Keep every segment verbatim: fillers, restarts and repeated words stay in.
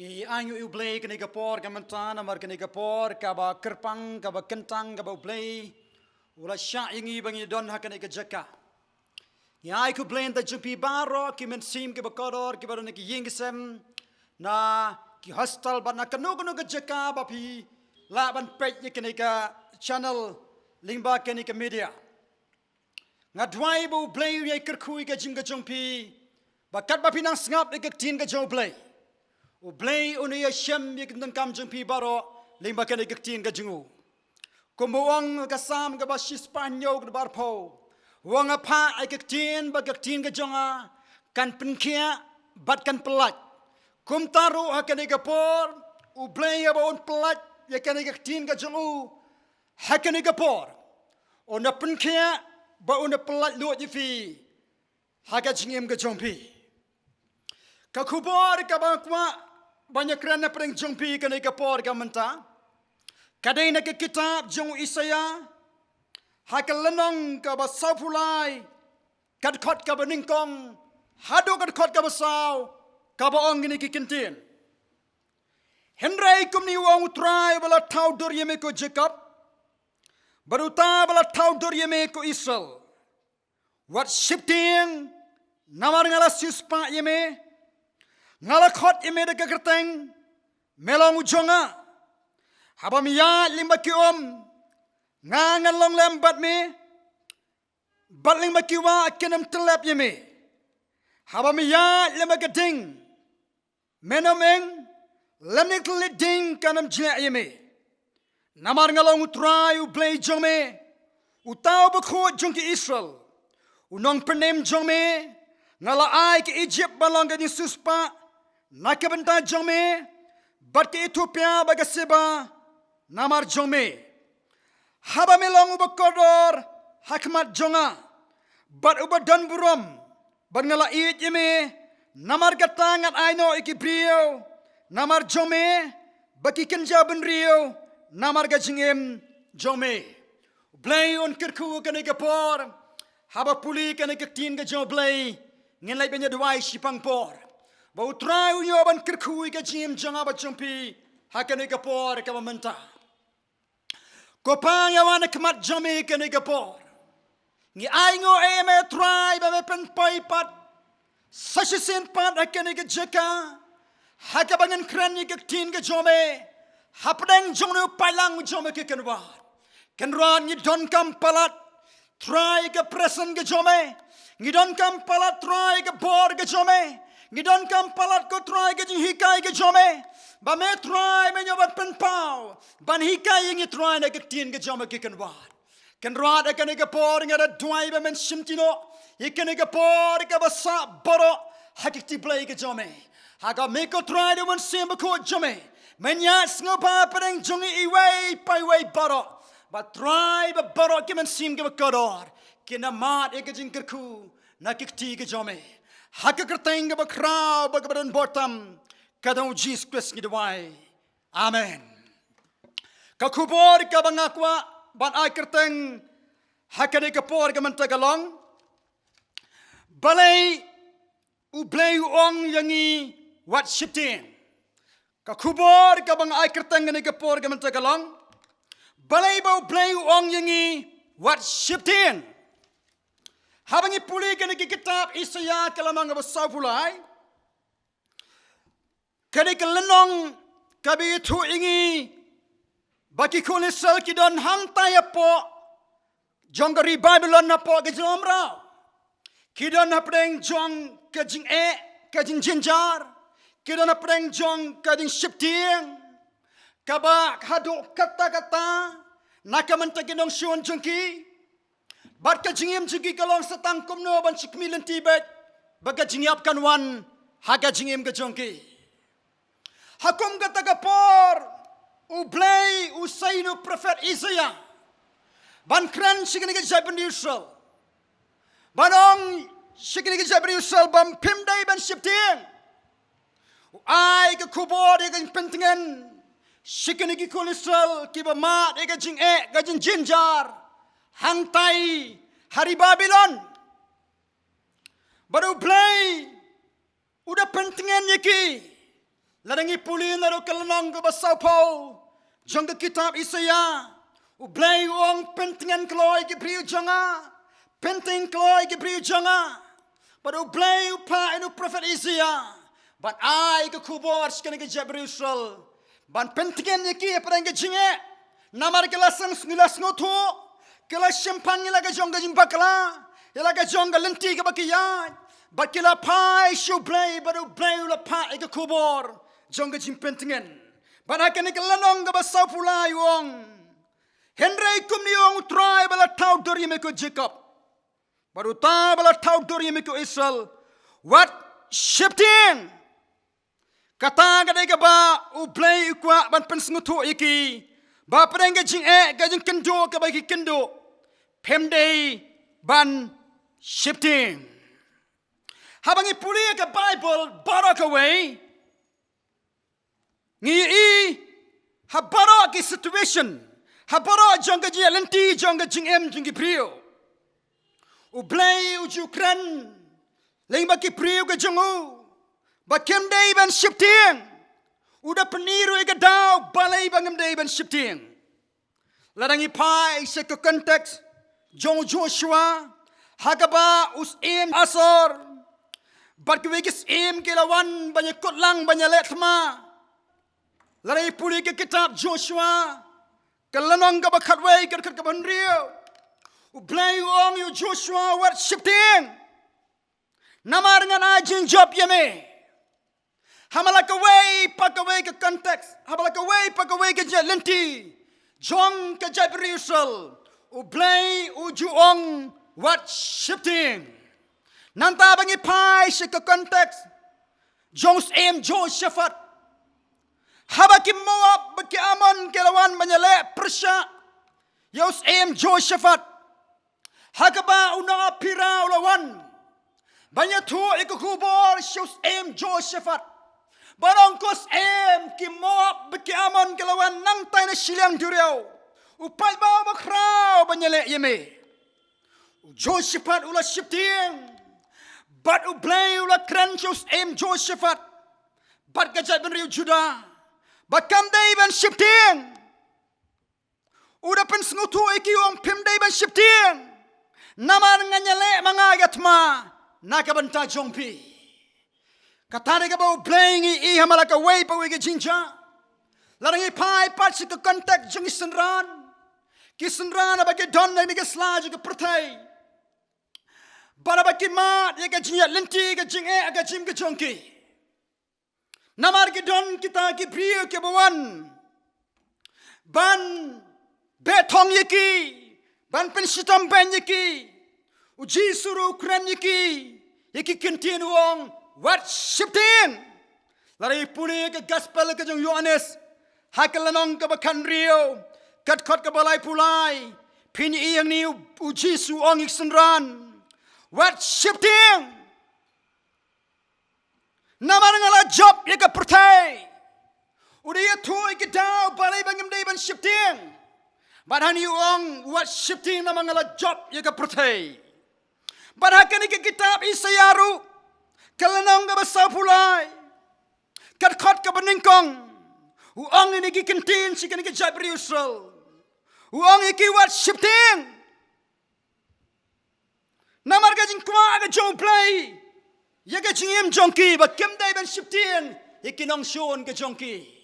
Ngi ainguh ïa U Blei kane ka por ka mynta, namar kane ka por kaba kyrpang, kaba kyntang, kaba U Blei u la shah ïa ngi ba ngin don ha kane ka jaka. Ngi ai khublei ïa phi baroh ki mynsiem kiba kordor, kiba don ha ki ïing ki sem, na ki hostel bad na kano kano ka jaka ba phi lah ban peit ïa kane ka channel lyngba kane ka media. Nga duwai ba U Blei un ïai kyrkhu ïa ka jingim ka jong phi, ba katba phi nang sngap ïa ka ktien ka jong U Blei, U Blei un ïai shem ïa ka jingdonkam jong phi baroh lyngba kane ka ktien ka jong u. Kumba ong ka Salm kaba shispah hynñiew, ka dkhot arphew, u ong, nga phah ïa ka ktien, ba ka ktien ka jong nga kan pynkhiah bad kan pyllait. Kumta ruh ha kane ka por, U Blei haba un pyllait ïa kane ka ktien ka jong u ha kane ka por, un da pynkhiah bad un da pyllait lut ïa phi ha ka jingim ka jong phi. Ka khubor kaba nga kwah ban ïakren hapdeng jong phi kane ka por ka mynta, ka dei na ka kitab jong u Isaïah, ha ka lynnong kaba sawphew lai, ka dkhot kaba nyngkong haduh ka dkhot kaba saw, kaba ong kine ki kyntien. Hynrei kumne u ong U Trai uba la thaw dur ïa me, ko Jakob, bad uta uba la thaw dur ïa me, ko Israel, wat sheptieng, namar nga la siewspah ïa me, nga la khot ïa me da ka kyrteng, me long u jong nga. Haba me ïaid lyngba ki um, nga ngan long lem bad me, bad lyngba ki wah kin ym tyllep ïa me. Haba me ïaid lyngba ka ding, men ym eng, lymne ka thylliej ding kan ym jleh ïa me. Namar nga long U Trai U Blei jong me, uta u bakhuid jong ki Israel, u nongpynim jong me. Nga la ai ka Ijipt ban long ka jingsiewspah na ka bynta jong me, bad ka Ethiopia bad ka Seba namar jong me. Haba me long uba kordor ha khmat jong nga, bad uba don burom, bad nga la ïeit ïa me, namar kata ngan ai noh ïa ki briew namar jong me, bad ki kynja bynriew namar ka jingim jong me. U Blei un kyrkhu kane ka por. Haba pule kane ka ktien ka jong U Blei, ngin leit ban ïa duwai shaphang por, ba U Trai un ïoh ban kyrkhu ïa ka jingim jong nga bad jong phi ha kane ka por kaba mynta. Ko Pa, ngi wan ha khmat jong me kane ka por, ngi ainguh ïa me Trai ba me pynpoi pat sa shisien pat ha kane ka jaka, ha kaba ngin kren ïa ka ktien ka jong me hapdeng jong une u paidlang jong me, ko Kynrad. Kynrad, ngi donkam palat Trai ka presence ka jong me. Ngi donkam palat Trai ka bor ka jong me. Ngi donkam palat, ko Trai, ka jinghikai ka jong me, ba me Trai men ïoh ban pynpaw, ban hikai ïa ngi Trai na ka ktien ka jong me, ko Kynrad. Kynrad, ha kane ka por nga da duwai ba men shim tynnoh ïa kane ka por kaba sah baroh ha ka kti Blei ka jong me. Ha ka me, ko Trai, da u Mynsiem Bakhuid jong me, men ïa sngewbha hapdeng jong ngi iwei pa iwei baroh, ba Trai, ba baroh ki mynsiem kiba kordor kin da mad ïa ka jingkyrkhu na ka kti ka jong me, ha ka kyrteng kaba khraw bad kaba don bor tam ka jong u Jisu Khrist ngi duwai. Amen. Ka khubor kaba nga kwah ban ai kyrteng ha kane ka por ka mynta ka long, balei U Blei u ong ïa ngi wat sheptieng. Ka khubor kaba nga ai kyrteng kane ka por ka mynta ka long, balei ba U Blei u ong ïa ngi wat sheptieng. Haba ngi pule kane ka kitab Isaïah ka lynnong kaba sawphew lai, kane ka lynnong kaba ïathuh ïa ngi ba ki khun Israel ki don hangtai hapoh jong ka ri Babilon, hapoh ka jingmraw. Ki don hapdeng jong ka jingeh, ka jingjynjar. Ki don hapdeng jong ka jingsheptieng kaba haduh katta katta na ka bynta ki nongshun jong ki. Bad ka jingim jong ki ka long sa tang kumno ban shu khmih lynti beit ba ka jingïap kan wan ha ka jingim ka jong ki. Ha kum kata ka por, U Blei u sei ïa u prophet Isaïah ban kren sha kine ki jaitbynriew Israel, ban ong sha kine ki jaitbynriew Israel ba phim dei ban sheptieng. U ai ka khubor ïa ka jingpyntngen sha kine ki khun Israel kiba mad ïa ka jingeh, ka jingjynjar hangtai ha ri Babilon. Bad U Blei u da pyntngen ïa ki Lada ngi pule naduh ka lynnong kaba sawphew jong ka kitab Isaïah, U Blei u ong, pyntngen kloi ki briew jong nga, pyntngen kloi ki briew jong nga. Bad U Blei u phah ïa u prophet Isaïah ban ai ka khubor sha kane ka jaitbynriew Israel, ban pyntngen ïa ki hapdeng ka jingeh. Namar ki la sngewthuh, ki la shemphang ïa la ka jong ka jingbakla, ïa la ka jong ka lynti kaba ki ïaid, bad ki la phai sha U Blei, bad U Blei u la phah ïa ka khubor jong ka jingpyntngen. Bad ha kane ka lynnong kaba sawphew lai u ong, hynrei kumne u ong U Trai ba la thaw dur ïa me ko Jakob, bad uta ba la thaw dur ïa me ko Israel, wat sheptieng. Kata ka dei kaba U Blei u kwah ban pynsngewthuh ïa ki, ba hapdeng ka jingeh, ka jingkynduh kaba ki kynduh, phim dei ban sheptieng. Haba ngi pule ïa ka Baibl baroh kawei, ngi ïohi ha baroh ki situation, ha baroh jong ka jingïaid lynti jong ka jingim jong ki briew, U Blei u ju kren lyngba ki briew ka jong u ba kim dei ban sheptieng. U da pyni ruh ïa ka daw balei ba ngim dei ban sheptieng. Lada ngi phai sha ka context jong u Joshua, ha kaba u syiem Asor bad kiwei ki syiem ki la wan ban ïakut lang, ban ïaleh thma. Lada ngi pule ïa ka kitab Joshua, ka lynnong kaba khatwei, ka dkhot kaba hynriew, U Blei u ong ïa u Joshua, wat sheptieng, namar ngan ai jingjop ïa me. Ha man la kawei pa kawei ka context, ha man la kawei pa kawei ka jingïaid lynti jong ka jaitbynriew Israel, U Blei u ju ong, wat sheptieng. Nangta ba ngi phai sha ka context jong u syiem Jehoshaphat, haba ki Moab bad ki Ammon ki la wan ban ïaleh pyrshah ïa u syiem Jehoshaphat, ha kaba u nongap phira u la wan ban ïathuh ïa ka khubor sha u syiem Jehoshaphat, ba u ong, ko syiem, ki Moab bad ki Ammon ki la wan nangtai na shiliang duriaw, u paidbah uba khraw ban ïaleh ïa me. U Jehoshaphat u la sheptieng, bad U Blei u la kren sha u syiem Jehoshaphat bad ka jaitbynriew Judah ba kam dei ban sheptieng. U da pynsngewthuh ïa ki, u ong, phim dei ban sheptieng, namar ngan ïaleh ma nga ïa ka thma na ka bynta jong phi. Kata dei kaba U Blei, ngi ïohi ha man la kawei pa kawei ka jingjia. Lada ngi phai pat sha ka context jong ki synran, ki synran haba ki don ha kane ka sla jong ka pyrthei, bad haba ki mad ïa ka jingïaid lynti, ka jingeh, ka jingim ka jong ki, namar ki don kita ki briew kiba wan ban beh thong ïa ki, ban pynshitom beiñ ïa ki, U Jisu ruh u kren ïa ki, ïa ki kyntien, u ong, wat sheptieng. Lada ngi pule ïa ka gospel ka jong u Ïohannes, ha ka lynnong kaba khathynriew, ka dkhot kaba laiphew lai, phin ïohi hangne u, U Jisu u ong ïa ki synran, wat sheptieng, namar nga la jop ïa ka pyrthei. U da ïathuh ïa ki daw balei ba ngim dei ban sheptieng. Bad hangne u ong, wat sheptieng, namar nga la jop ïa ka pyrthei. Bad ha kane ka kitab Isaïah ruh, ka lynnong kaba sawphew lai, ka dkhot kaba nyngkong, u ong ïa kine ki kyntien sha kane ka jaitbynriew Israel. U ong ïa ki, wat sheptieng, namar ka jingkwah ka jong U Blei ïa ka jingim jong ki, ba kim dei ban sheptieng ïa ki nongshun ka jong ki.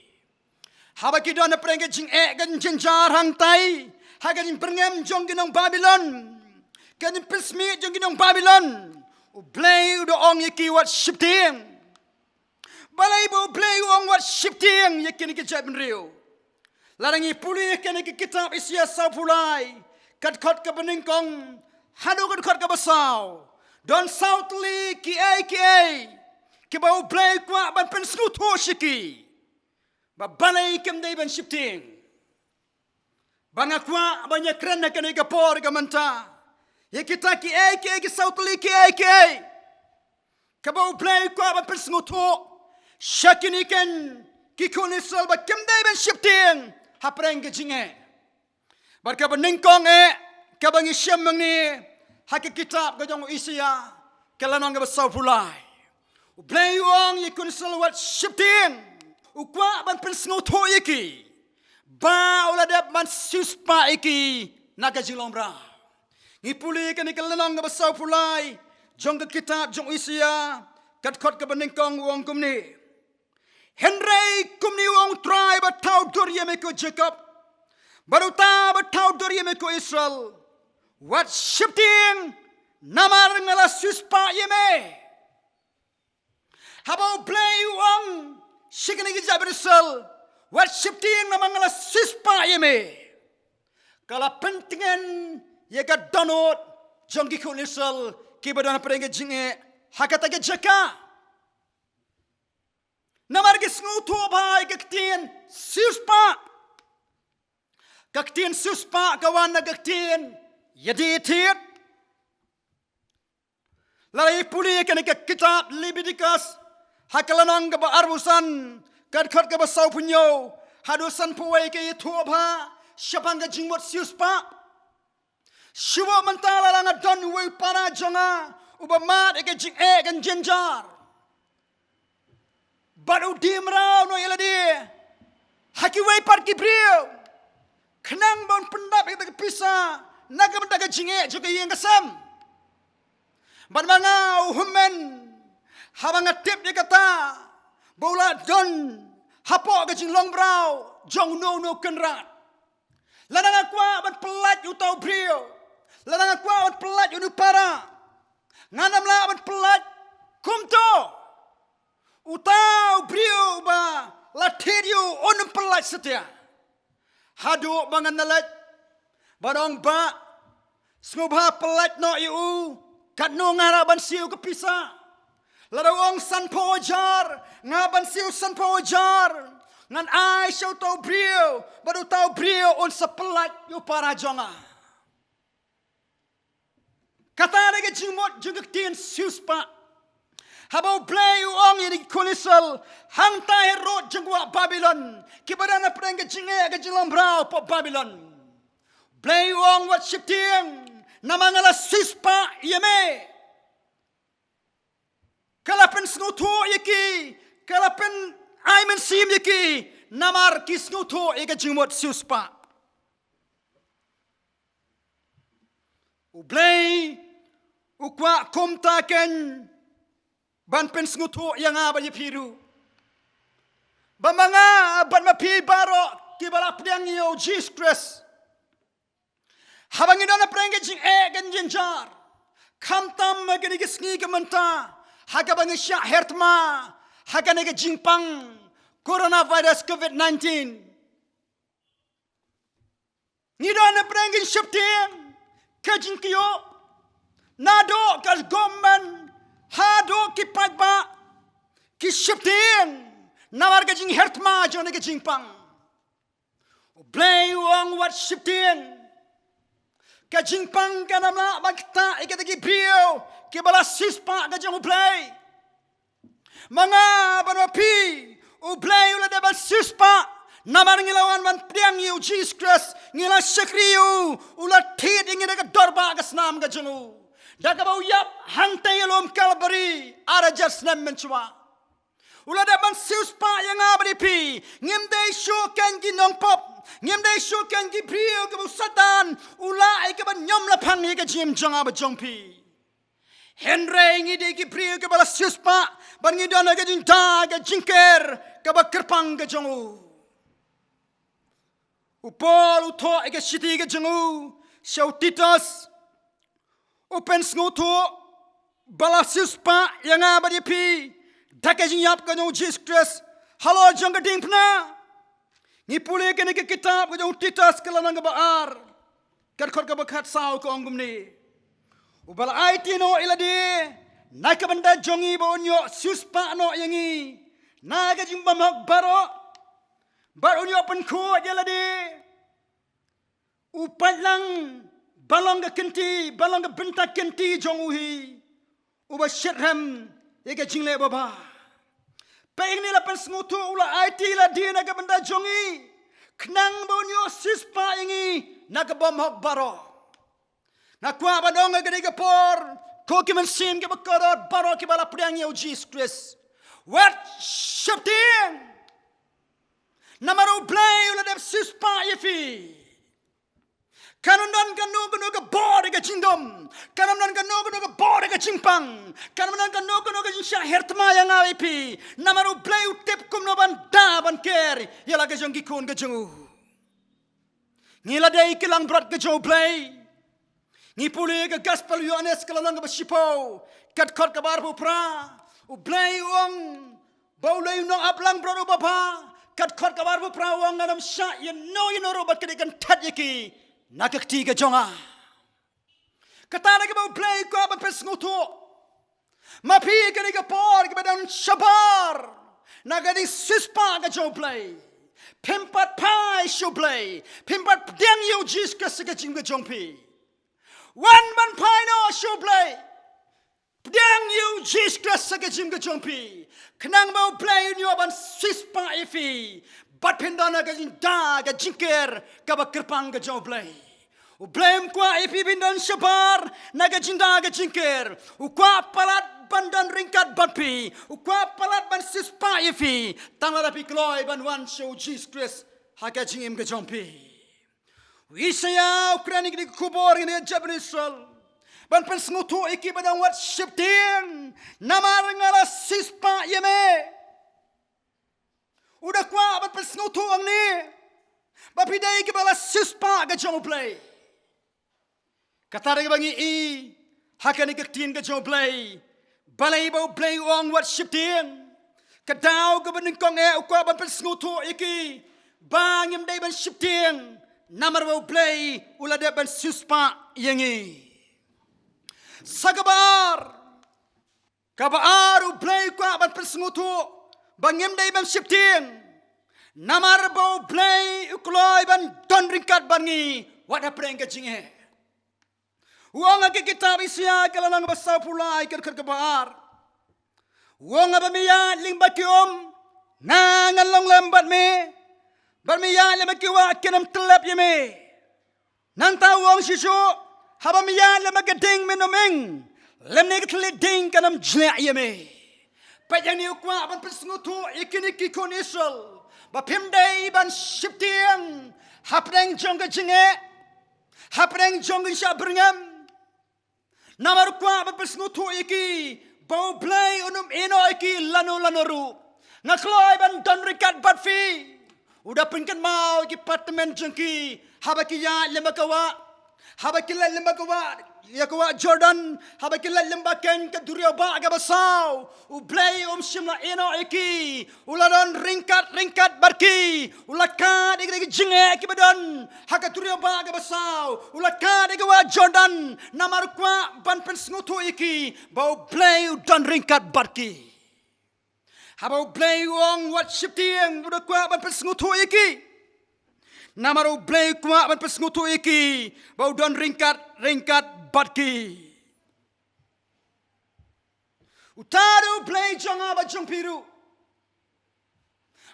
Haba ki don hapdeng ka jingeh, ka jingjynjar hangtai, ha ka jingbyrngem jong ki nong Babilon, ka jingpynsmit jong ki nong Babilon, U Blei u da ong ïa ki, wat sheptieng. Balei ba U Blei u ong wat sheptieng ïa kine ki jaitbynriew? Lada ngi pule ïa kane ka kitab Isaïah sawphew lai, ka dkhot kaba nyngkong haduh ka dkhot kaba saw, don saw tylli kiei kiei kiba U Blei u kwah ban pynsngewthuh sha ki ba balei kim dei ban sheptieng. Ba nga kwah ban ïakren ha kane ka por ka mynta ïa kita kiei kiei, ki saw tylli kiei kiei kaba U Blei u kwah ban pynsngewthuh sha kine ki khun Israel ba kim dei ban sheptieng hapdeng ka jingeh. Bad kaba nyngkong eh, kaba ngi shem hangne ha ka kitab ka jong u Isaïah, ka lynnong kaba sawphew lai, U Blei u ong ïa ki khun Israel, wat sheptieng. u kwah ban pynsngewthuh ïa ki ba u la dep ban siewspah ïa ki na ka jinglong mraw. Ngi pule kane ka lynnong kaba sawphew lai jong ka kitab jong u Isaïah, ka dkhot kaba nyngkong, u ong kumne: Hynrei kumne u ong U Trai uba thaw dur ïa me, ko Jakob, bad uta uba thaw dur ïa me, ko Israel: Wat sheptieng, namar nga la siewspah ïa me. Haba U Blei u ong sha kine ki jaitbynriew Israel: Wat sheptieng, namar nga la siewspah ïa me, ka la pyntngen ïa ka dohnud jong ki khun Israel kiba don hapdeng ka jingeh ha kata ka jaka. Namar ki sngewthuh bha ïa ka ktien siewspah. Ka ktien siewspah ka wan na ka ktien ïadie thied. Lada ngi pule kane ka kitab Leviticus, ha ka lynnong kaba arphew san, ka dkhot kaba sawphew hynñiew haduh sanphew wei, ka ïathuh bha shaphang ka jingmut siewspah. Shuwa mynta la dang don uwei u para jong nga uba mad ïa ka jingeh ka jynjar, bad u die mraw noh ïa lade ha kiwei pat ki briew, khnang ba un pyndap ïa kata ka pisa na ka bynta ka jingeh jong ka ïing ka sem. Bad ma nga, u hynmen, haba nga tip ïa kata, ba u la don hapoh ka jinglong mraw jong uno uno u kynrad. Lada nga kwah ban pyllait uta u briew, lada nga kwah ban pyllait une u para, ngan ym lah ban pyllait. Kumto uta u briew ba la thied ïa u, un ym pyllait satia. Haduh ba ngan da leit ban ong, Bah, sngewbha pyllait noh ïa u, katno nga hap ban siew ka pisa? Lada u ong sanphew hajar, nga hap ban siew sanphew hajar. Ngan ai sha uta u briew, bad uta u briew un sa pyllait ïa u para jong nga. Kata dei ka jingmut jong ka ktien siewspah. Haba U Blei u ong ïa ki khun Israel hangta harud jong ka wah Babilon, kiba don hapdeng ka jingeh ka jinglong mraw hapoh Babilon, U Blei u ong: Wat sheptieng, namar nga la siewspah ïa me. Ka la pynsngewthuh ïa ki, ka la pyn-, ai mynsiem ïa ki, namar ki sngewthuh ïa ka jingmut siewspah. U Blei u kwah kumta keiñ ban pynsngewthuh ïa nga bad ïa phi ruh, ba ma nga bad ma phi baroh kiba la pdiang ïa U Jisu Khrist, haba ngi don hapdeng ka jingeh ka jynjar, khamtam ha kine ki sngi ki mynta, ha kaba ngi shah her thma ha kane ka jingpang coronavirus covid nineteen. Ngi don hapdeng ka jingsheptieng, ka jingkyiuh, naduh ka government haduh ki paidbah, ki sheptieng namar ka jingher thma jong kane ka jingpang. U Blei u ong: Wat sheptieng. Ka jingpang kan ym lah ban ktah ïa kita ki briew kiba la siewspah ka jong U Blei. Ma nga bad ma phi, U Blei u la dep ban siewspah namar ngi la wan ban pdiang ïa U Jisu Khrist, ngi la shakri ïa u, u la thied ïa ngi da ka dorbah ka snam ka jong u, da kaba u ïap hangta ïalum Kalbari ar hajar snem mynshuwa. U la dep ban siewspah ïa nga bad ïa phi. Ngim dei shuh keiñ ki nongpop, ngim dei shuh keiñ ki briew kiba u Satan u lah ïa ka ban ñiom laphang ïa ka jingim jong nga bad jong phi. Hynrei ngi dei ki briew kiba la siewspah, bad ngi don ha ka jingda ka jingker kaba kyrpang ka jong u. U Paul u thoh ïa ka shithi ka jong u sha u Titus, u pynsngewthuh ba la siewspah ïa nga bad ïa phi da ka jingïap ka jong U Jisu Khrist halor jong ka diengphna. Ngi pule kane ka kitab ka jong u Titus, ka lynnong kaba ar, ka dkhot kaba khatsaw, ka ong kumne: Uba la aiti noh ïa lade na ka bynta jong ngi ba un ïoh siewspah noh ïa ngi na ka jingbymhok baroh, bad un ïoh pynkhuid ïa lade, u pait lang ban long ka kynti, ban long ka bynta kynti jong u hi uba shitrhem ïa ka jingleh babha. Peit hangne, la pynsngewthuh, u la aiti ïa lade na ka bynta jong ngi, khnang ba un ïoh siewspah ïa ngi na ka bymhok baroh. Nga kwah ban ong ha kane ka por, ko ki mynsiem kiba kordor baroh kiba la pdiang ïa U Jisu Khrist, wat sheptieng. Namar U Blei u la dep siewspah ïa phi. Kan ym don kano kano ka bor ïa ka jingdom. Kan ym don kano kano ka bor ïa ka jingpang. Kan ym don kano kano ka jingshah her thma ïa nga ïa phi. Namar U Blei u tip kumno ban da ban ker ïa la ka jong ki khun ka jong u. Ngi la dei ki langbrot ka jong U Blei. Ngi pule ka gospel Ïoannis ka lynnong kaba shiphew, ka dkhot kaba arphew phra. U Blei u ong ba u la ïoh nong ap langbrot uba bha. Ka dkhot kaba arphew phra u ong, ngan ym shah ïano ïano ruh bad ka dei kan thet ïa ki na ka kti ka jong nga. Kata da kaba U Blei u kwah ban pynsngewthuh ma phi kane ka por kaba dang shabar na ka ding siewspah ka jong U Blei. Phim pat phai sha U Blei, phim pat pdiang ïa U Jisu Khrist ha ka jingim ka jong phi. Wan ban phai noh sha U Blei. Pdiang ïa U Jisu Khrist ha ka jingim ka jong phi. Khnang ba U Blei un ïoh ban siewspah ïa phi. Bad phin don ha ka jingda ka jingker kaba kyrpang ka jong U Blei. U Blei um kwah ïa phi phin don shabar na ka jingda ka jingker. U kwah palat ban don ryngkat bad phi. U kwah palat ban siewspah ïa phi. Tang lada phi kloi ban wan sha U Jisu Khrist ha ka jingim ka jong phi. U Isaïah u kren ïa kane ka khubor ïa kine ki jaitbynriew Israel ban pynsngewthuh ïa ki ba dang wad sheptieng, namar nga la siewspah ïa me. U da kwah ban pynsngewthuh hangne ba phi dei kiba la siewspah ka jong U Blei. Kata da kaba ngi i ha kane ka ktien ka jong U Blei. Balei ba U Blei u ong wat sheptieng? Ka daw kaba nyngkong eh u kwah ban pynsngewthuh ïa ki ba ngim dei ban sheptieng namar ba U Blei u la dep ban siewspah ïa ngi. Sa kaba ar, kaba ar U Blei u kwah ban pynsngewthuh ba ngim dei ban sheptieng namar ba U Blei u kloi ban don ryngkat bad ngi wat hapdeng ka jingeh. U ong ha ka kitab Isaïah ka lynnong ba sawphew lai ka dkhot kaba ar. U ong haba me ïaid lyngba ki um, nga ngan long lem bad me. Bad me ïaid lyngba ki wah kin ym tyllep ïa me. Nangta u ong shisha, haba me ïaid lyngba ka ding mynmiet, lymne ka thylliej ding kan ym jliah ïa me. Peit hangne u kwah ban pynsngewthuh ïa kine ki khun Israel ba phim dei ban sheptieng hapdeng jong ka jingeh, hapdeng jong ka jingshah byrngem. Namar u kwah ban pynsngewthuh ïa ki ba U Blei un ym ïehnoh ïa ki lano lano ruh. Nga kloi ban don ryngkat bad phi. U da pynkynmaw ïa ki patmen jong ki haba ki ïaid lyngba ka wah, haba ki leit lyngba ka wah, ïa ka wah Jordan, haba ki leit lyngba keiñ ka duriaw bah kaba saw. U Blei um shym la ïehnoh ïa ki. U la don ryngkat ryngkat bad ki. U la kad ïa ki jingeh kiba don ha ka duriaw bah kaba saw. U la kad ïa ka wah Jordan namar u kwah ban pynsngewthuh ïa ki ba U Blei u don ryngkat bad ki. Haba U Blei u ong wat sheptieng, u da kwah ban pynsngewthuh ïa ki. Namar U Blei u kwah ban pynsngewthuh ïa ki ba u don ryngkat ryngkat bad ki. Uta u dei U Blei jong nga bad jong phi ruh.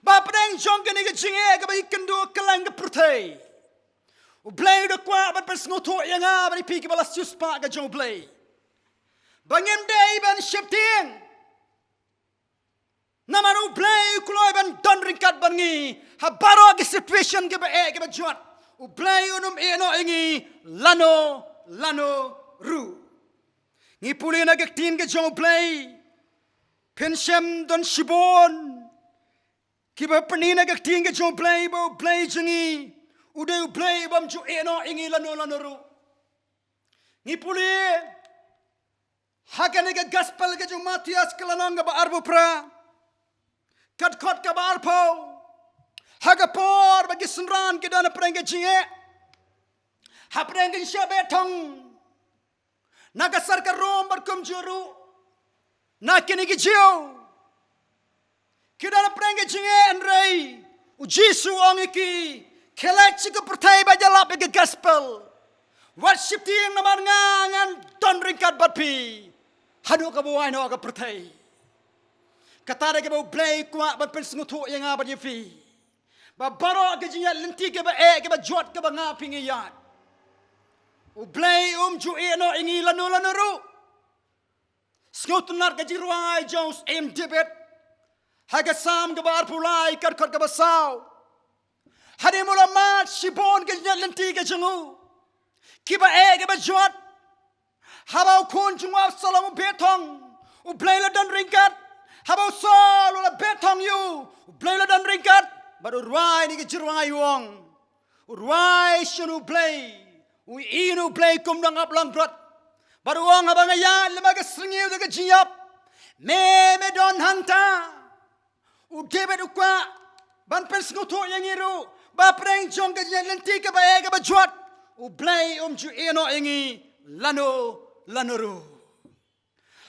Ba hapdeng jong kane ka jingeh kaba ïakynduh kylleng ka pyrthei, U Blei u da kwah ban pynsngewthuh ïa nga bad ïa phi kiba la siewspah ka jong U Blei ba ngim dei ban sheptieng. Namar U Blei u kloi ban don ryngkat bad ngi ha baroh ki situation kiba eh kiba jot. U Blei un ym ïehnoh ïa ngi lano lano ruh. Ngi pule na ka ktien ka jong U Blei. Phin shem don shibun kiba pyni na ka ktien ka jong U Blei ba U Blei jong ngi u dei U Blei bym ju ïehnoh ïa ngi lano lano ruh. Ngi pule ha kane ka gospel ka jong u Mathaios ka lynnong kaba arphew phra, ka dkhot kaba arphew. Ha ka por ba ki synran ki don hapdeng ka jingeh, hapdeng ka jingshah beh thong na ka sorkar Rom bad kumjuh ruh na kine ki Jiw. Ki don hapdeng ka jingeh, hynrei U Jisu u ong ïa ki, khie leit sha ka pyrthei bad ïalap ïa ka gospel. Wat sheptieng namar nga ngan don ryngkat bad phi haduh kaba wai noh ka pyrthei. Kata dei kaba U Blei u kwah ban pynsngewthuh ïa nga bad ïa phi. Ba baroh ka jingïaid lynti kaba eh kaba jot kaba nga phi ngi ïaid, U Blei um ju ïehnoh ïa ngi lano lano ruh. Sngewtynnad ka jingrwai jong u Syiem David ha ka Salm kaba arphew lai ka dkhot kaba saw. Hadien ba u la mad shibun ka jingïaid lynti ka jong u, kiba eh kiba jot. Haba u khun jong u Absalom u beh thong, U Blei u la don ryngkat. Haba u Saul u la beh thong ïa u, U Blei u la don ryngkat. Bad u rwai na ka jingrwai u ong, u rwai sha U Blei, u ïehnoh ïa U Blei kum u nongap langbrot. Bad u ong, haba nga ïaid lem bad ka syrngiew da ka jingïap, me me don hangta. U David u kwah ban pynsngewthuh ïa ngi ruh ba hapdeng jong ka jingïaid lynti kaba eh kaba jot, U Blei um ju ïehnoh ïa ngi lano lano ruh.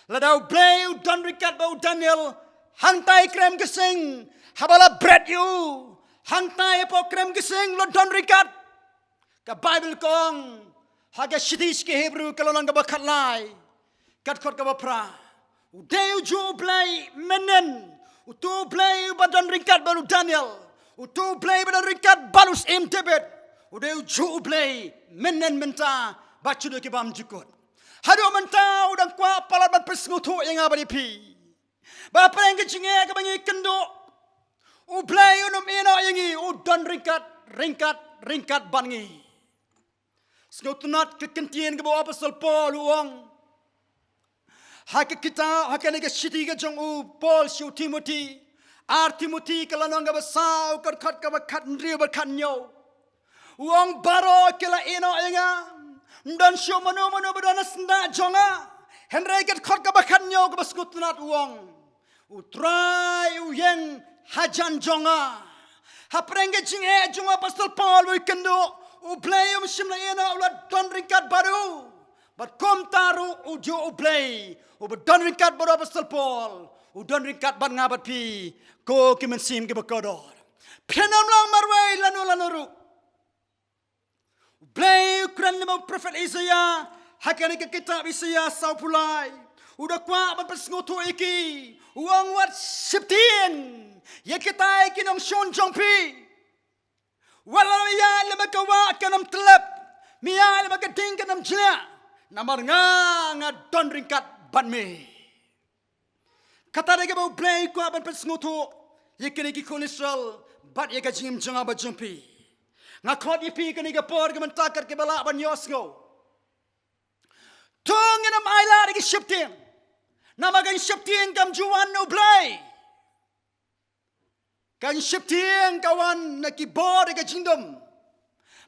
Lada U Blei u don ryngkat bad u Daniel hangtai krem ka sing, haba la bret ïa u hangtai hapoh krem ka sing u la don ryngkat. Ka Baibl ka ong ha ka shithi sha ki Hebru ka lynnong kaba khatlai, ka dkhot kaba phra, u dei ujuh U Blei mynhynnin, uto U Blei uba don ryngkat bad u Daniel, uto U Blei uba don ryngkat bad u Syiem David, u dei ujuh U Blei mynhynnin, mynta bad sha ki bymjukut. Haduh mynta u dang kwah palat ban pynsngewthuh ïa nga bad ïa phi ba hapdeng ka jingeh kaba ngi kynduh, U Blei um ïehnoh ïa ngi, u don ryngkat, ryngkat, ryngkat bad ngi. Sngewtynnat ka kyntien kaba u Apostol Paul u ong ha ka kitab, ha kane ka shithi ka jong u Paul sha u Timothi, Ar Timothi ka lynnong kaba saw, ka dkhot kaba khathynriew bad khathynñiew. U ong, baroh ki la ïehnoh ïa nga, ym don shuh mano mano ba don ha syndah jong nga. Hynrei ka dkhot kaba khathynñiew kaba sngewtynnat u ong, U Trai u ïeng hajan jong nga. Hapdeng ka jingeh jong u Apostol Paul ba u kynduh, U Blei um shym la ïehnoh, u la don ryngkat bad u. Bad kumta ruh ujuh U Blei uba don ryngkat bad u Apostol Paul u don ryngkat bad nga bad phi, ko ki mynsiem kiba kordor. Phin ym long marwei lano lano ruh. U Blei u kren lyngba u prophet Isaiah ha kane ka kitab Isaiah sawphew lai. U da kwah ban pynsngewthuh ïa ki, u ong, wat sheptieng ïa kitai ki nongshun jong phi. Wat la ïaid lem bad ka wah kan ym tyllep, me ïaid lem bad ka ding kan ym jliah, namar nga, nga don ryngkat bad me. Kata dei kaba U Blei u kwah ban pynsngewthuh ïa kine ki khun Israel bad ïa ka jingim jong nga bad jong phi. Nga khot ïa phi kane ka por ka mynta kat kiba lah ban ïohsngew. To ngin ym ailad ïa ki sheptieng, namar ka sheptieng kam ju wan na U Blei. Ka sheptieng ka wan na ki bor ïa ka jingdum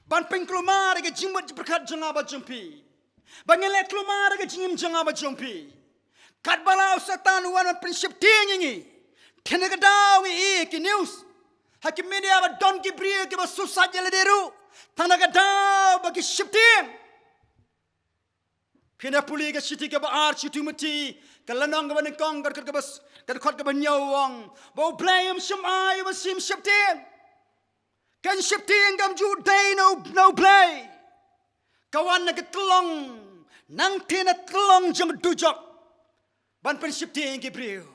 ban pynkulmar ïa ka jingmut jingpyrkhat jong nga bad jong phi, ba ngin leh kulmar ïa ka jingim jong nga bad jong phi. Katba la u Satan u wan ban pynsheptieng ïa ngi, tang na ka daw ngi ïohi ha ki news, ha ki media ba don ki briew kiba suicide ïa lade ruh tang na ka daw ba ki sheptieng. Phin ïa pule ka shithi kaba ar sha u Timothi, ka lynnong kaba nyngkong, ka dkhot kaba s-, ka dkhot kaba hynñiew u ong ba U Blei um shym ai ïa u mynsiem sheptieng. Ka sheptieng kam ju dei na U, na U Blei. Ka wan na ka tyllong, nangta na tyllong jong ka dujok ban pynsheptieng ïa ki briew.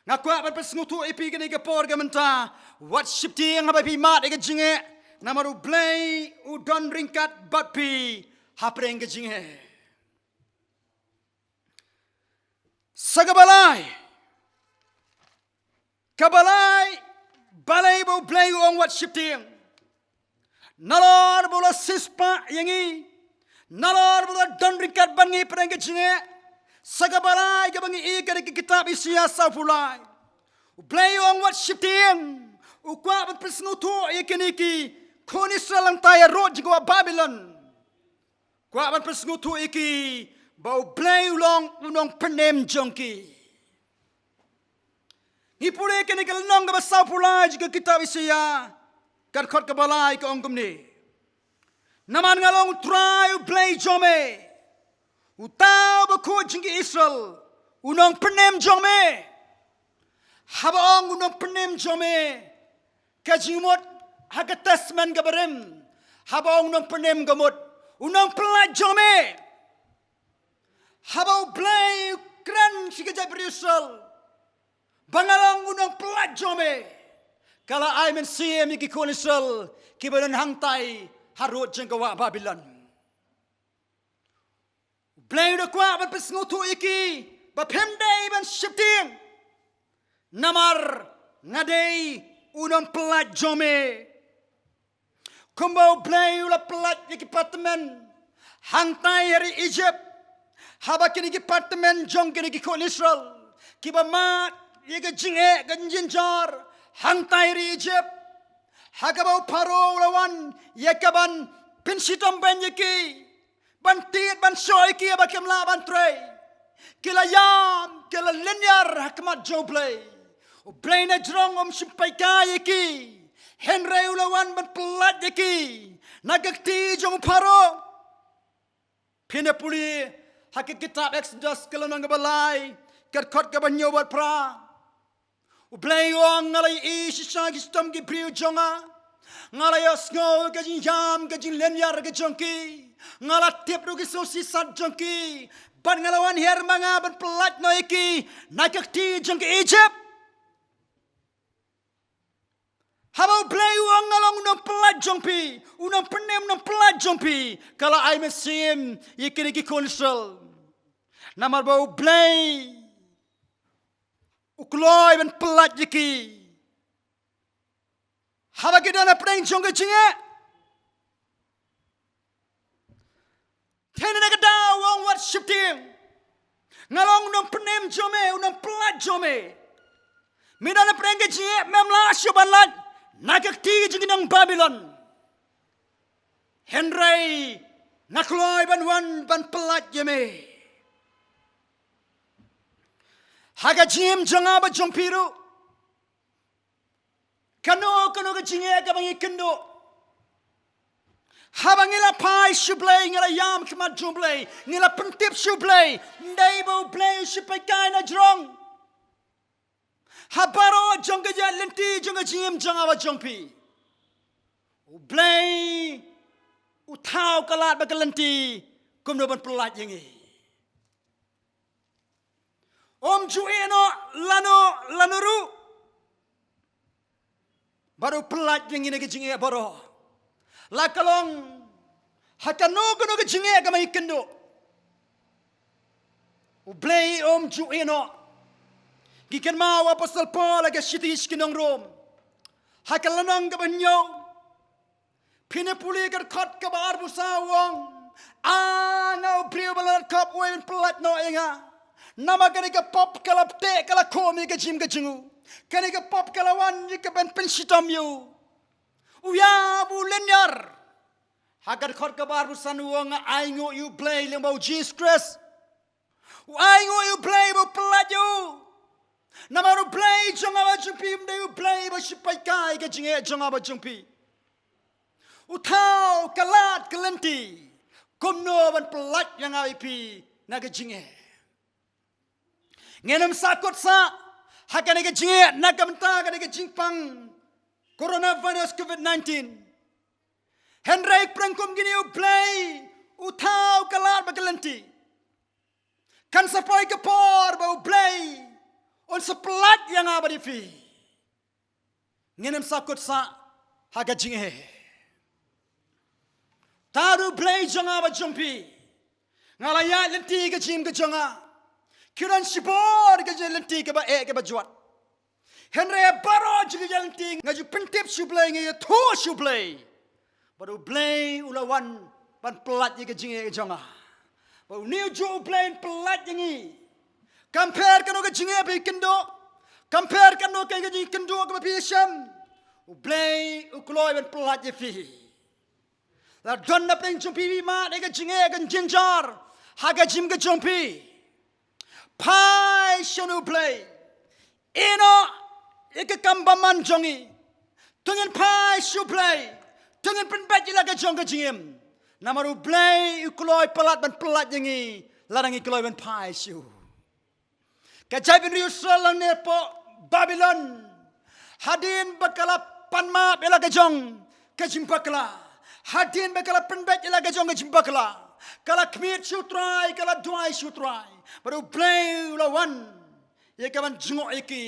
Nga kwah ban pynsngewthuh ïa phi kane ka por ka mynta, wat sheptieng haba phi mad ïa ka jingeh, namar U Blei u don ryngkat bad phi hapdeng ka jingeh. Sa kaba lai, kaba lai, balei ba U Blei u ong wat sheptieng? Nalor ba u la siewspah ïa ngi, nalor ba u la don ryngkat bad ngi hapdeng ka jingeh. Sa kaba lai kaba ngi ïohi ha ka kitab Isaiah sawphew lai, U Blei u ong wat sheptieng. U kwah ban pynsngewthuh ïa kine ki khun Israel hangtai harud jong ka wah Babilon. Kwah ban pynsngewthuh ïa ki ba U Blei u long u nongpynim jong ki. Ngi pule kane ka lynnong kaba sawphew lai jong ka kitab Isaiah, ka dkhot kaba lai ka ong kumne: Namar nga long U Trai U Blei jong me, uta uba khuid jong ki Israel, u nongpynim jong me. Haba ong u nongpynim jong me, ka jingmut ha ka Testament kaba rim, haba ong u nongpynim ka mut u nongpyllait jong me. Haba U Blei u kren sha ka jaitbynriew Israel ba nga long u nongpyllait jong me, ka la ai mynsiem ïa ki khun Israel kiba don hangtai harud jong ka wah Babilon. U Blei u da kwah ban pynsngewthuh ïa ki ba phim dei ban sheptieng, namar nga dei u nongpyllait jong me. Kumba U Blei u la pyllait ïa ki patmen hangtai ha ri Egypt, haba kine ki patmen jong kine ki khun Israel kiba mad ïa ka jingeh ka jynjar hangtai ha ri Egypt, ha kaba u Pharaoh u la wan ïa kaban pynshitom beiñ ïa ki, ban tied ban shoh ïa ki ba kim lah ban trei. Ki la ïam, ki la lynñiar ha khmat jong U Blei. U Blei na jrong um shym peit kai ïa ki, hynrei u la wan ban pyllait ïa ki na ka kti jong u Pharaoh. Phin ïa pule ha ka kitab Exodus ka lynnong kaba lai, ka dkhot kaba hynñiew bad phra. U Blei u ong, nga la ïohi shisha ki shitom ki briew jong nga. Nga la ïohsngew ka jingïam ka jinglynñiar ka jong ki. Nga la tip ruh ki sngewsih sat jong ki. Bad nga la wan hiar ma nga ban pyllait noh ïa ki na ka kti jong ka Egypt. Haba U Blei u ong, nga long u nongpyllait jong phi, u nongpynim, u nongpyllait jong phi, ka la ai mynsiem ïa kine ki khun Israel. Namar ba U Blei u kloi ban pyllait ïa ki haba ki don hapdeng jong ka jingeh. Te na kata ka daw u ong, wat sheptieng. Nga long u nongpynim jong me, u nongpyllait jong me. Me don hapdeng ka jingeh, mem lah shuh ban lait na ka kti jong ki nong Babilon. Hynrei nga kloi ban wan ban pyllait ïa me. Ha ka jingim jong nga bad jong phi ruh, kano kano ka jingeh kaba ngi kynduh, haba ngi la phai sha U Blei, ngi la ïam khmat jong U Blei, ngi la pyntip sha U Blei, ym dei ba U Blei u sheptieng kai na jrong ha baroh jong ka ïaid lynti jong ka jingim jong nga bad jong phi. U Blei u thaw ka lad bad ka lynti kumno ban pyllait ïa ngi. Um ju ïehnoh lano lano ruh, bad u pyllait ïa ngi na ka jingeh baroh. La ka long ha kano kano ka jingeh kaba ngi kynduh, U Blei um ju ïehnoh. Ngi kynmaw u Apostol Paul ha ka shithi sha ki nong Rom, ha ka lynnong kaba hynñiew, phin ïa pule ka dkhot kaba arphew saw, u ong, a nga u briew ba la dkhot, uei un pyllait noh ïa nga? Namar kane ka pop ka la teh, ka la khum ïa ka jingim ka jong u. Kane ka pop ka la wan ïa kaban pynshitom ïa u, u ïap, u lynñiar. Ha ka dkhot kaba arphew san u ong, nga ainguh ïa U Blei lyngba U Jisu Khrist. U ainguh ïa U Blei ba u pyllait ïa u. Namar U Blei jong nga bad jong phi um dei U Blei ba u sheptieng kai ka jingeh jong nga bad jong phi. U thaw ka lad ka lynti kumno ban pyllait ïa nga bad phi na ka jingeh. Ngin ym sahkut sah ha kane ka jingeh na ka bynta kane ka jingpang coronavirus covid nineteen. Hynrei pyrshang kum kine, U Blei u thaw ka lad bad ka lynti. Kan sa poi ka por ba U Blei un sa pyllait ïa nga bad ïa phi. Ngin ym sahkut sah ha ka jingeh. Tad U Blei jong nga bad jong phi. Nga la ïaid lynti ka jingim ka jong nga. Ki don shibun ki jingïaid lynti kiba eh kiba jwat. Hynrei baroh jong ki jingïaid lynti nga ju pyntip sha U Blei, nga ïathuh sha U Blei. Bad U Blei u la wan ban pyllait ïa ka jingeh ka jong nga. Bad une u juh U Blei un pyllait ïa ngi. Kam pher kano ka jingeh ba phi kynduh, kam pher kano ka jingkynduh kaba phi ïashem, U Blei u kloi ban pyllait ïa phi. La don na pdeng jong phi ba mad ïa ka jingeh ka jynjar ha ka jingim ka jong phi, phai sha U Blei. Ïehnoh ïa ka kam bymman jong ngi. To ngin phai sha U Blei. To ngin pynbeit ïa la ka jong ka jingim. Namar U Blei u kloi palat ban pyllait ïa ngi lada ngi kloi ban phai sha u. Ka jaitbynriew Israel hangne hapoh Babilon, hadien ba ka la pan map ïa la ka jong ka jingbakla, hadien ba ka la pynbeit ïa la ka jong ka jingbakla, ka la khmih sha U Trai, ka la duwai sha U Trai, bad U Blei u la wan ïa ka ban jngoh ïa ki,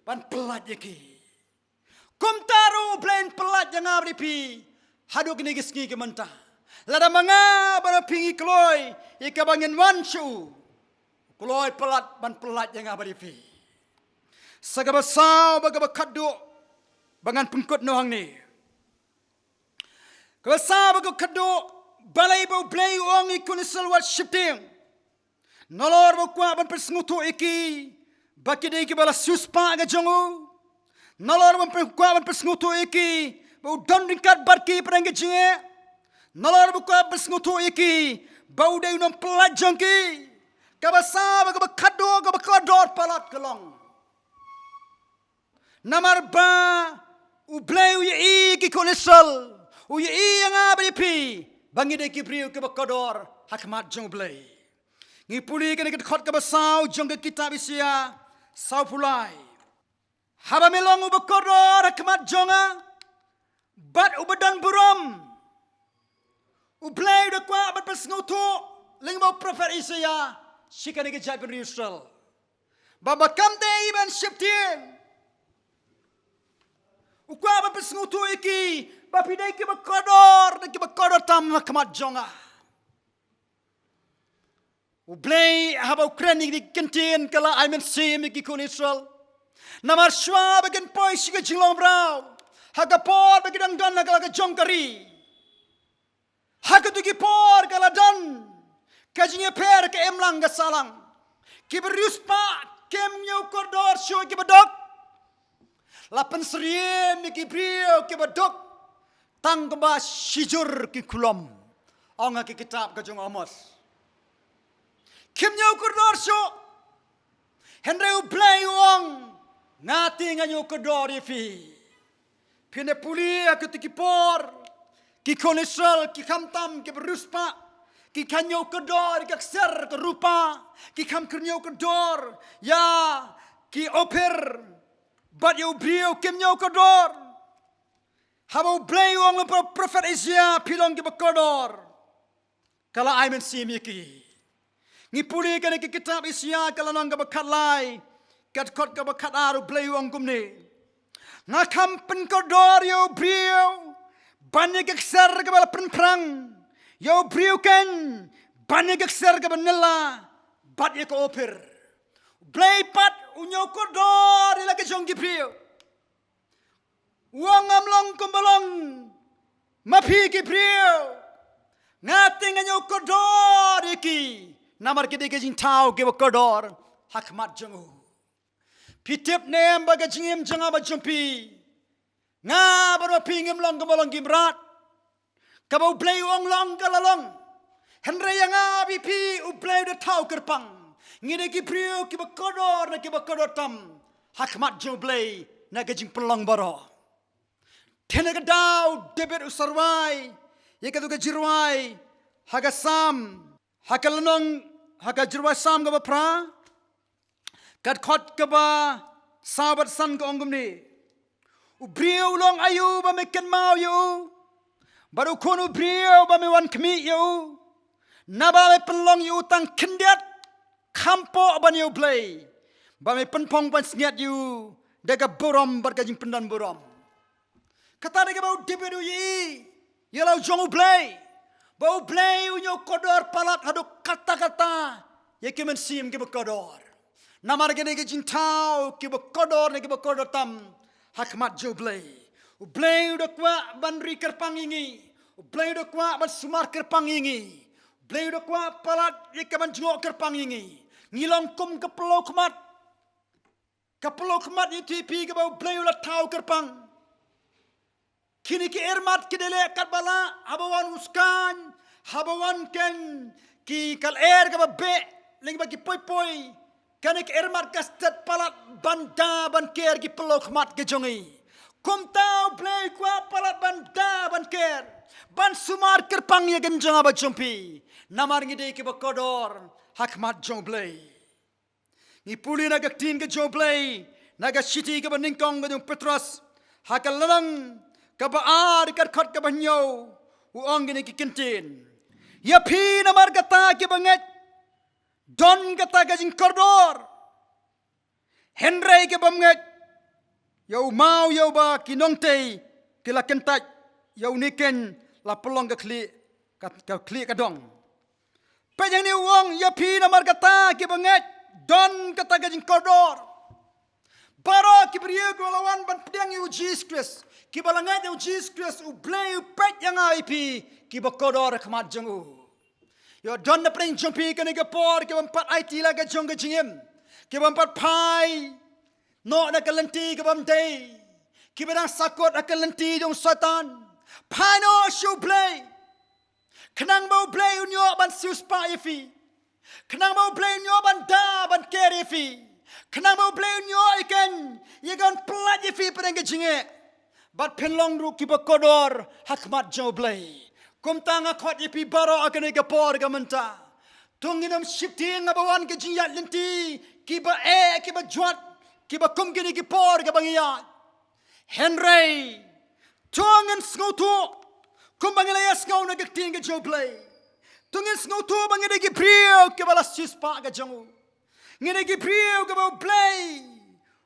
ban pyllait ïa ki. Kumta ruh U Blei un pyllait ïa nga bad ïa phi haduh kine ki sngi ki mynta. Lada ma nga bad ma phi ngi kloi ïa kaba ngin wan sha u, u kloi palat ban pyllait ïa nga bad ïa phi. Sa kaba saw bad kaba khatduh ba ngan pynkut noh hangne. Kaba saw bad kaba khatduh, balei ba U Blei u ong ïa ki khun Israel wat sheptieng? Nalor ba u kwah ban pynsngewthuh ïa ki ba ki dei kiba la siewspah ka jong u. Nalor ba u kwah ban pynsngewthuh ïa ki ba u don ryngkat bad ki hapdeng ka jingeh. Nalor ba u kwah ban pynsngewthuh ïa ki ba u dei u nongpyllait jong ki. Kaba saw bad kaba khatduh, kaba kordor palat ka long, namar ba U Blei u ïohi ïa ki khun Israel, u ïohi ïa nga bad ïa phi ba ngi dei ki briew kiba kordor ha khmat jong U Blei. Ngi pule kane ka dkhot kaba saw jong ka kitab Isaïah sawphew lai. Haba me long uba kordor ha khmat jong nga bad uba don burom, U Blei u da kwah ban pynsngewthuh lyngba u prophet Isaïah sha kane ka jaitbynriew Israel ba, ba kam dei ban sheptieng. U kwah ban pynsngewthuh ïa ki ba phi dei kiba kordor, dei kiba kordor tam ha khmat jong nga. U Blei haba u kren ïa kine ki kyntien ka la ai mynsiem ïa ki khun Israel. Namar shuwa ba kin poi sha ka jinglong mraw, ha ka por ba ki dang don ha ka la ka jong ka ri, ha kato ki por ka la don ka jingïapher ka imlang ka sahlang. Kiba riewspah kim ñiew kordor shuh ïa kiba duk. La pynsyriem ïa ki briew kiba duk tang kumba shijur ki khulom, ong ha ka kitab ka jong u Amos. Kim ñiew kordor shuh. Hynrei U Blei u ong, nga te nga ñiew kordor ïa phi. Phin da pule ha kito ki por, ki khun Israel ki khamtam kiba riewspah, ki kha ñiew kordor ïa ka kser ka rupa, ki kham kyrñiew kordor ïa ki Ophir bad ïa u briew, kim ñiew kordor. Haba U Blei u ong lyngba u prophet Isaïah, phi long kiba kordor, ka la ai mynsiem ïa ki. Ngi pule kane ka kitab Isaïah ka lynnong kaba khatlai, ka dkhot kaba khatar, U Blei u ong kumne: Nga kham pynkordor ïa u briew ban ïa ka kser kaba la pynphrang, ïa u briew keiñ ban ïa ka kser kaba nylla bad ïa ka Ophir. U Blei pat u ñiew kordor ïa la ka jong ki briew. U ong, ngam long kumba long ma phi ki briew. Nga te nga ñiew kordor ïa ki, namar ki dei ki jingthaw kiba kordor ha khmat jong u. Phi tip ne em ba ka jingim jong nga bad jong phi, nga bad ma phi ngim long kumba long ki mrad. Kaba U Blei u ong long ka la long. Hynrei ïa nga bad ïa phi U Blei u da thaw kyrpang. Ngi dei ki briew kiba kordor na kiba kordor tam ha khmat jong U Blei na ka jingpynlong baroh. Te na ka daw David u sa rwai ïa kato ka jingrwai ha ka Salm, ha ka lynnong, ha ka jingrwai Salm kaba phra, ka dkhot kaba saw bad san ka ong kumne: U briew u long aïu ba me kynmaw ïa u, bad u khun u briew ba me wan khmih ïa u? Naba me pynlong ïa u tang khyndiat, kham poh ban ïa U Blei, ba me pynphong pansngiat ïa u da ka burom bad ka jingpyndonburom. Kata dei kaba u David u ïohi ïa la u jong U Blei, ba U Blei u ñiew kordor palat haduh katta katta ïa ki mynsiem kiba kordor. Namar kine ki jingthaw kiba kordor ne kiba kordor tam ha khmat jong U Blei. U Blei u da kwah ban ri kyrpang ïa ngi. U Blei u da kwah ban sumar kyrpang ïa ngi. U Blei u da kwah palat ïa ka ban jngoh kyrpang ïa ngi. Ngi long kum ka pynlong khmat. Ka pynlong khmat ïa phi kaba U Blei u la thaw kyrpang. Kine ki ermat ki da leh katba lah, haba wan u skaiñ, haba wan keiñ ki kal er kaba beh lyngba ki poi poi, kane ka ermat ka stet palat ban da ban ker ki pynlong khmat ki jong ngi. Kumta U Blei u kwah palat ban da ban ker, ban sumar kyrpang ïa ki jong nga bad jong phi. Namar ngi dei kiba kordor ha khmat jong U Blei. Ngi pule na ka ktien ka jong U Blei na ka shithi kaba nyngkong ka jong u Petros, ha ka lynnong kaba ar, ka dkhot kaba hynñiew, u ong kine ki kyntien: Ïa phi namar kata kiba ngeit, don kata ka jingkordor. Hynrei ki bym ngeit, ïa u maw ïa uba ki nongtei ki la kyntait, ïa une keiñ la pynlong ka khlieh, ka, ka khlieh ka dong. Peit hangne u ong, ïa phi namar kata kiba ngeit, don kata ka jingkordor. Baroh ki briew kiba la wan ban pdiang ïa u Jisu Khrist, kiba la ngeit ïa u Jisu Khrist, U Blei u peit ïa nga ïa phi kiba kordor ha khmat jong u. Ïoh don na pdeng jong phi kane ka por, kiba ym pat aiti la ka jong ka jingim, kiba ym pat phai noh na ka lynti kaba ym dei, kiba dang sakut ha ka lynti jong Soitan. Phai noh sha U Blei. Khnang ba U Blei un ïoh ban siewspah ïa phi. Khnang ba U Blei un ïoh ban da ban ker ïa phi. Khnang ba U Blei un ïoh ïa kan, ïa kan pyllait ïa phi pdeng ka jingeh. Bad phin long ruh kiba kordor ha khmat jong U Blei. Kumta nga khot ïa phi baroh ha kane ka por ka mynta. To ngin ym sheptieng haba wan ka jingïaid lynti, kiba eh, kiba jwat, kiba kum kine ki por kaba ngi ïaid. Hynrei to ngin sngewthuh kumba ngi la ïa sngew na ka ktien ka jong U Blei. To ngin sngewthuh ba ngi dei ki briew kiba la siewspah ka jong u. Ngi dei ki briew kiba U Blei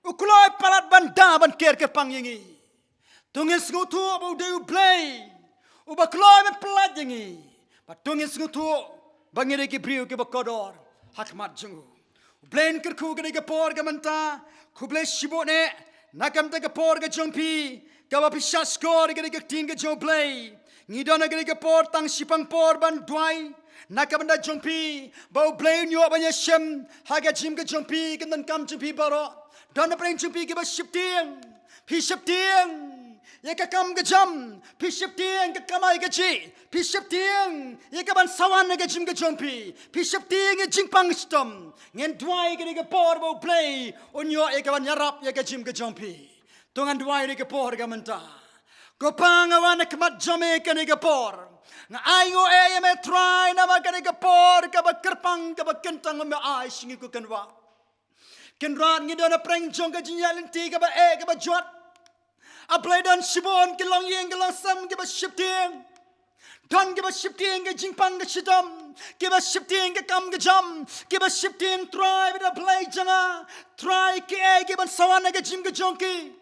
u kloi palat ban da ban ker kyrpang ïa ngi. To ngin sngewthuh ba u dei U Blei uba kloi ban pyllait ïa ngi. Bad to ngin sngewthuh ba ngi dei ki briew kiba kordor ha khmat jong u. U Blei un kyrkhu kane ka por ka mynta. Khublei shibun eh na ka bynta ka por ka jong phi, kaba phi shah shkor ïa kane ka ktien ka jong U Blei. Ngi don ha kane ka por tang shipang por ban duwai na ka bynta jong phi, ba U Blei un ïoh ban ïashem ha ka jingim ka jong phi, ka donkam jong phi baroh. Don na pdeng jong phi kiba sheptieng. Phi sheptieng ïa ka kam ka jam, phi sheptieng ka kamai kajih, phi sheptieng ïa ka ban sa wan ha ka jingim ka jong phi, phi sheptieng ïa jingpang shitom. Ngan duwai kane ka por ba U Blei un ïoh ïa ka ban ïarap ïa ka jingim ka jong phi. To ngan duwai kane ka por ka mynta. Ko Pa, nga wan ha khmat jong me kane ka por. Nga ainguh eh ïa me Trai namar kane ka por kaba kyrpang, kaba kyntang me ai sha ngi ko Kynrad. Kynrad, ngi don na pdeng jong ka jingïaid lynti kaba eh, kaba jwat. A Blei, don shibun ki longïing ki longsem kiba sheptieng. Don kiba sheptieng ka jingpang ka shitom, kiba sheptieng ka kam ka jam, kiba sheptieng Trai ba da Blei jong nga. Trai, ki eh ki ban sa wan ha ka jingim ka jong ki.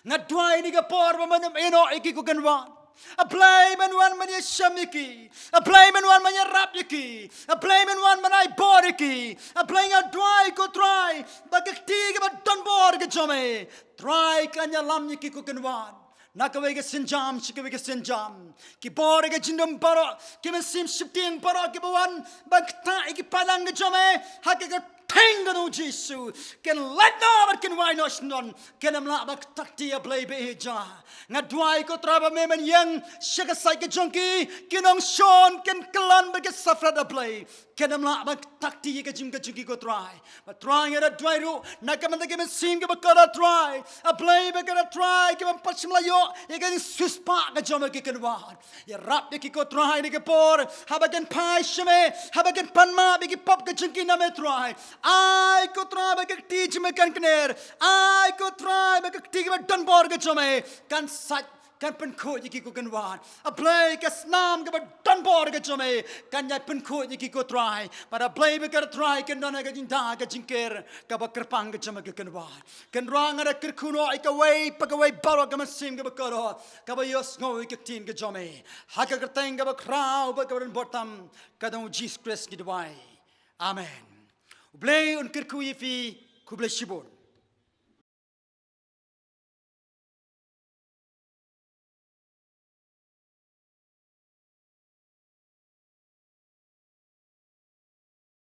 Nga duwai kane ka por ba men ïehnoh ïa ki ko Kynrad. A Blei, men wan men ïashem ïa ki. A Blei, men wan men ïarap ïa ki. A Blei, men wan men ai bor ïa ki. A Blei, nga duwai ko Trai ba ka kti kaba don bor ka jong me, Trai, kan ïalam ïa ki ko Kynrad. Na kawei ka sienjam sha kawei ka sienjam, ki bor ïa ka jingdum baroh, ki mynsiem sheptieng baroh kiba wan ban ktah ïa ki paidlang ka jong me ha ka kyrteng ka jong u Jisu. Kin lait noh bad kin wai noh shnong. Kin ym lah ban ktah kti, A Blei ba ïeit jong nga. Nga duwai ko Trai ba me men ïeng sha ka sait ka jong ki, ki nongshun kin kyllon bad ki safrat, A Blei. Kin ym lah ban ktah kti ïa ka jingim ka jong ki ko Trai. Bad Trai, nga da duwai ruh na ka bynta ki mynsiem kiba kordor Trai. A Blei, ba kordor Trai, kiba ym pat shym la ïoh ïa ka jingsiewspah ka jong me ko Kynrad. Ïarap ïa ki ko Trai kane ka por, haba kin phai sha me, haba kin pan map ïa ki pop ka jong ki na me Trai. Ai ko Trai ba ka kti jong me kan kner. Ai ko Trai ba ka kti kaba don bor ka jong me kan sait, kan pynkhuid ïa ki ko Kynrad. A Blei, ka snam kaba don bor ka jong me kan ïai pynkhuid ïa ki ko Trai. Bad A Blei, ba kordor Trai, kin don ha ka jingda ka jingker kaba kyrpang ka jong me ko Kynrad. Kynrad, nga da kyrkhu noh ïa kawei pa kawei baroh ka mynsiem kaba kordor, kaba ïohsngew ïa ka ktien ka jong me. Ha ka kyrteng kaba khraw bad kaba don bor tam ka jong u Jisu Khrist ngi duwai. Amen. U Blei un kyrkhu ïa phi. Khublei shibun.